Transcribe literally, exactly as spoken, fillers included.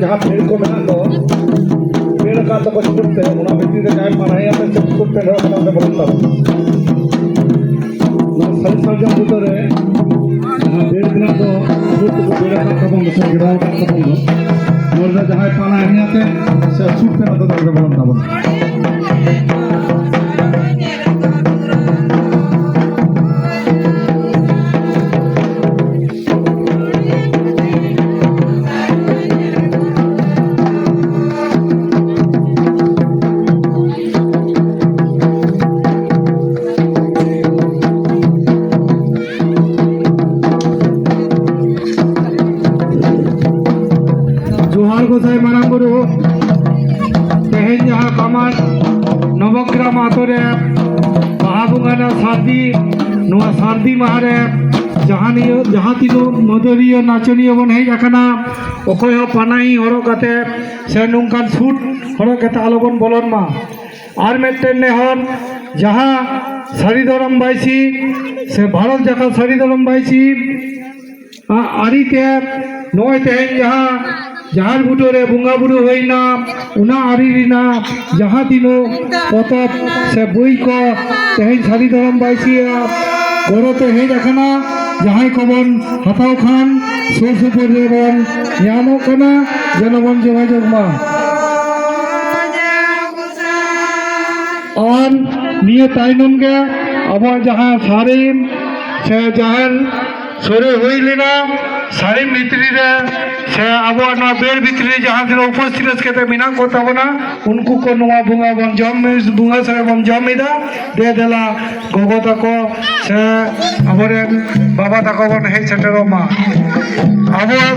ᱡᱟᱦᱟᱸ ᱯᱷᱮᱰ ᱠᱚ ᱢᱮᱱᱟᱜ ᱫᱚ, ᱯᱷᱮᱰ ᱟᱠᱟᱫ ᱫᱚᱠᱚ ᱥᱩᱨ ᱛᱮ, ᱚᱱᱟ ᱵᱷᱤᱛᱤᱨ ᱨᱮ ᱡᱟᱦᱟᱸᱭ ᱯᱟᱱᱟᱦᱤ ᱟᱛᱮ ᱥᱮ ᱥᱩᱨ ᱛᱮ ᱦᱚᱨᱚᱜ ᱠᱟᱛᱮ ᱚᱸᱰᱮ ᱵᱚᱞᱚᱱ ᱛᱟᱵᱚᱱ᱾ ᱱᱚᱣᱟ ᱥᱟᱹᱨᱤ ᱥᱟᱨᱡᱚᱢ ᱵᱩᱴᱟᱹ ᱨᱮ ᱡᱟᱦᱟᱸ ᱯᱷᱮᱰ ᱢᱮᱱᱟᱜ ᱫᱚ, ᱥᱩᱨ ᱛᱮᱠᱚ ᱯᱷᱮᱰ ᱟᱠᱟᱫ ᱛᱟᱵᱚᱱ ᱫᱚ, ᱥᱮ ᱜᱷᱮᱨᱟᱣ ᱟᱠᱟᱫ ᱛᱟᱵᱚᱱ ᱫᱚ, ᱱᱚᱰᱮ ᱫᱚ ᱡᱟᱦᱟᱸᱭ ᱯᱟᱱᱟᱦᱤ ᱟᱛᱮ ᱥᱮ ᱥᱩᱨ ᱛᱮ ᱚᱸᱰᱮ ᱫᱚ ᱚᱸᱰᱮ ᱵᱚᱞᱚᱱ ᱛᱟᱵᱚᱱ᱾ ᱡᱚᱦᱟᱨ ᱜᱚᱸᱥᱟᱭ ᱢᱟᱨᱟᱝ ᱵᱩᱨᱩ, ᱛᱮᱦᱮᱧ ᱡᱟᱦᱟᱸ ᱠᱟᱢᱟᱨ ᱱᱚᱵᱚᱜᱨᱟᱢ ᱟᱛᱳ ᱨᱮ ᱵᱟᱦᱟ ᱵᱚᱸᱜᱟ ᱨᱮᱱᱟᱜ ᱥᱟᱹᱨᱫᱤ, ᱱᱚᱣᱟ ᱥᱟᱹᱨᱫᱤ ᱢᱟᱦᱟ ᱨᱮ ᱡᱟᱦᱟᱸ ᱱᱤᱭᱟᱹ, ᱡᱟᱦᱟᱸ ᱛᱤᱱᱟᱹᱜ ᱢᱟᱹᱫᱟᱹᱲᱤᱭᱟᱹ ᱱᱟᱪᱚᱱᱤᱭᱟᱹ ᱵᱚᱱ ᱦᱮᱡ ᱟᱠᱟᱱᱟ, ᱚᱠᱚᱭ ᱦᱚᱸ ᱯᱟᱱᱟᱦᱤ ᱦᱚᱨᱚᱜ ᱠᱟᱛᱮ ᱥᱮ ᱱᱚᱝᱠᱟᱱ ᱥᱩᱴ ᱦᱚᱨᱚᱜ ᱠᱟᱛᱮ ᱟᱞᱚᱵᱚᱱ ᱵᱚᱞᱚᱱ ᱢᱟ᱾ ᱟᱨ ᱢᱤᱫᱴᱮᱱ ᱱᱮᱦᱚᱨ, ᱡᱟᱦᱟᱸ ᱥᱟᱹᱨᱤ ᱫᱷᱚᱨᱚᱢ ᱵᱟᱭᱥᱤ ᱥᱮ ᱵᱷᱟᱨᱚᱛ ᱡᱟᱠᱟᱛ ᱥᱟᱹᱨᱤ ᱫᱷᱚᱨᱚᱢ ᱵᱟᱭᱥᱤ ᱟᱜ ᱟᱹᱨᱤᱛᱮ ᱱᱚᱜᱼᱚᱭ ᱛᱮᱦᱮᱧ ᱡᱟᱦᱟᱸ ᱡᱟᱦᱮᱨ ᱵᱩᱴᱟᱹ ᱨᱮ ᱵᱚᱸᱜᱟ ᱵᱩᱨᱩ ᱦᱩᱭᱱᱟ, ᱚᱱᱟ ᱟᱹᱨᱤ ᱨᱮᱱᱟᱜ ᱡᱟᱦᱟᱸ ᱛᱤᱱᱟᱹᱜ ᱯᱚᱛᱚᱵ ᱥᱮ ᱵᱳᱭ ᱠᱚ ᱛᱮᱦᱮᱧ ᱥᱟᱹᱨᱤ ᱫᱷᱚᱨᱚᱢ ᱵᱟᱭᱥᱤᱭᱟᱜ ᱜᱚᱲᱚ ᱛᱮ ᱦᱮᱡ ᱟᱠᱟᱱᱟ, ᱡᱟᱦᱟᱸᱭ ᱠᱚᱵᱚᱱ ᱦᱟᱛᱟᱣ ᱠᱷᱟᱱ ᱥᱩᱨ ᱥᱩᱯᱩᱨ ᱨᱮᱵᱚᱱ ᱧᱟᱢᱚᱜ ᱠᱟᱱᱟ, ᱡᱮᱱᱚ ᱵᱚᱱ ᱡᱳᱜᱟᱡᱳᱜᱽ ᱢᱟ᱾ ᱟᱨ ᱱᱤᱭᱟᱹ ᱛᱟᱭᱱᱚᱢ ᱜᱮ ᱟᱵᱚᱣᱟᱜ ᱡᱟᱦᱟᱸ ᱥᱟᱨᱮᱢ ᱥᱮ ᱡᱟᱦᱮᱨ ᱥᱳᱲᱮ ᱦᱩᱭ ᱞᱮᱱᱟ, ᱥᱟᱨᱮᱢ ᱵᱷᱤᱛᱨᱤ ᱨᱮ ᱥᱮ ᱟᱵᱚᱣᱟᱜ ᱱᱚᱣᱟ ᱵᱮᱨ ᱵᱷᱤᱛᱨᱤ ᱨᱮ ᱡᱟᱦᱟᱸ ᱛᱤᱱᱟᱹᱜ ᱩᱯᱚᱥᱛᱷᱤᱛ ᱠᱟᱛᱮ ᱢᱮᱱᱟᱜ ᱠᱚ ᱛᱟᱵᱚᱱᱟ, ᱩᱱᱠᱩ ᱠᱚ ᱱᱚᱣᱟ ᱵᱚᱸᱜᱟ ᱵᱚᱱ ᱡᱚᱢ, ᱵᱚᱸᱜᱟ ᱥᱟᱨᱮ ᱵᱚᱱ ᱡᱚᱢ ᱮᱫᱟ᱾ ᱫᱮ ᱫᱮᱞᱟ ᱜᱚᱜᱚ ᱛᱟᱠᱚ ᱥᱮ ᱟᱵᱚᱨᱮᱱ ᱵᱟᱵᱟ ᱛᱟᱠᱚ ᱵᱚᱱ ᱦᱮᱡ ᱥᱮᱴᱮᱨᱚᱜ ᱢᱟ᱾ ᱟᱵᱚᱣᱟᱜ